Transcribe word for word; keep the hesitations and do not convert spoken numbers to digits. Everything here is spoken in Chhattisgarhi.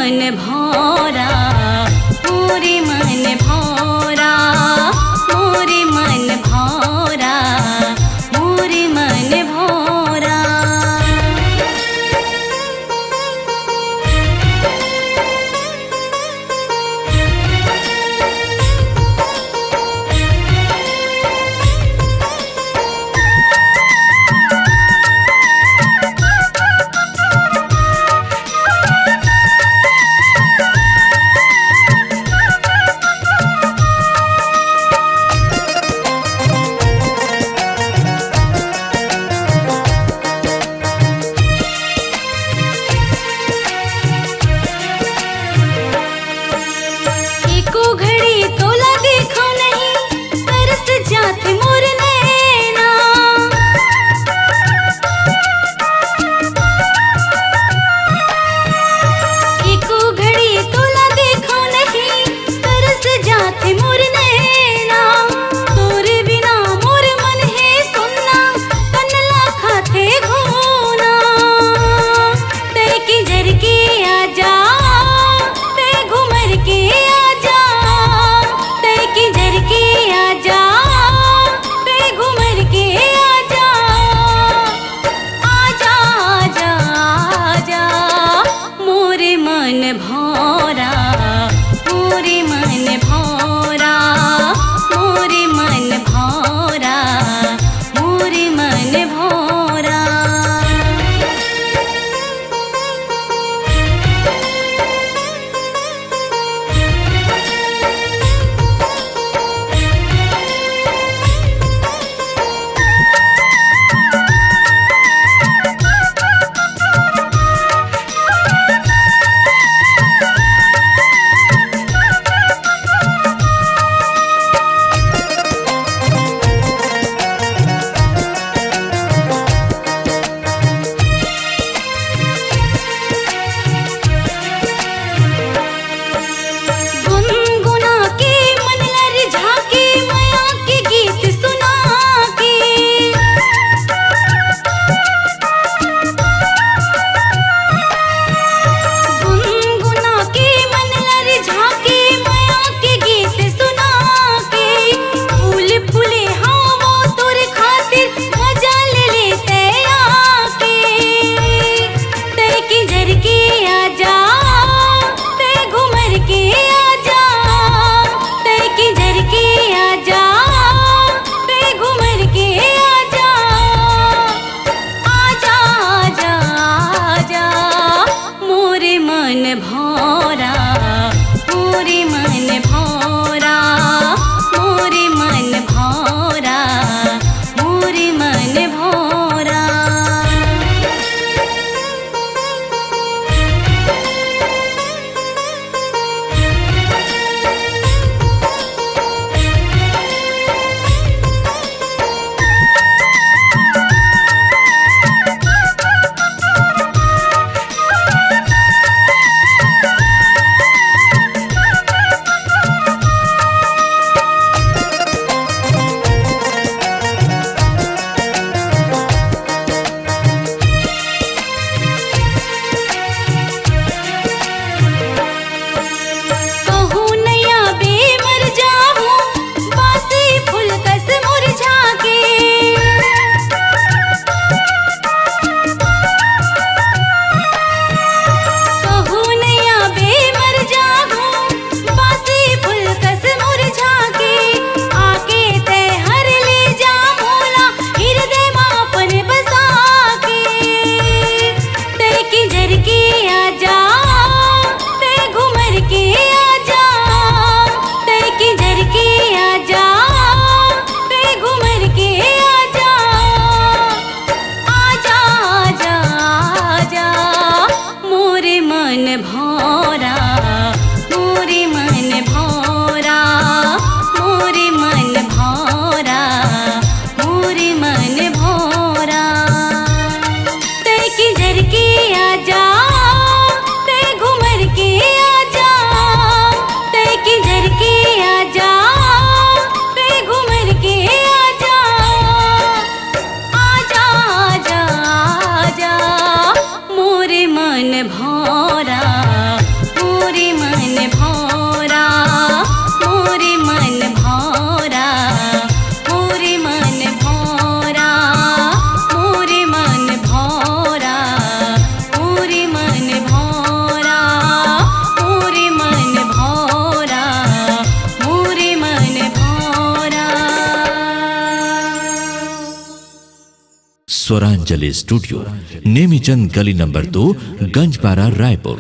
मन भौरा, मोरे मन भौरा, मोरे मन भौरा, मोरे मन भौरा। एको घड़ी तोला देखो नहीं, तरस जाथे मोर नैना। एको घड़ी तोला देखो नहीं, तरस जाथे मोर नैना। तोरे बिना मोर मन हे सुन्ना, तन ला खाथे घूना। तै किंजर के आजा, तै घुमर के आजा, तै किंजर के आजा, तै घुमर के आजा। आजा, आजा, आजा, मोरे मन भौरा, मोरे मन भौरा, मोरे मन भौरा, मोरे मन भौरा। गुनगुना के मन लरिझा के मया के गीत सुना के। गुनगुना के मन लरिझा के मया के गीत सुना के। फूल फूले हवा तोर खातिर मजा ले ले तै आके। तै किंजर के आजा, तै घुमर के आजा, तै किंजर के आजा, तै घुमर के आजा। आजा, आजा, आजा, मोरे मन भौरा, मोरे मन भौरा, मोरे मन भौरा, मोरे मन भौरा। कहूँ नैया बे मर जाहूँ, बासी फूल कस मुरझा के। कहूँ नैया बे मर जाहूँ, बासी फूल कस मुरझा के। आके तै हर ले जा मोला, हिरदे म अपन बसा के। तै किंजर के आजा, तै घुमर के आजा, तै किंजर के आजा, तै घुमर के आजा। आजा, आजा, आजा, मोरे मन भौरा, मोरे मन भौरा, मोरे मन भौरा, मोरे मन भौरा। तै किंजर के आजा, तै घुमर के आजा, तै किंजर के आजा, तै घुमर के आजा। आजा, आजा, आजा, मोरे मन भौरा, स्वरांजलि स्टूडियो, नेमीचंद गली नंबर दो, गंजपारा, रायपुर।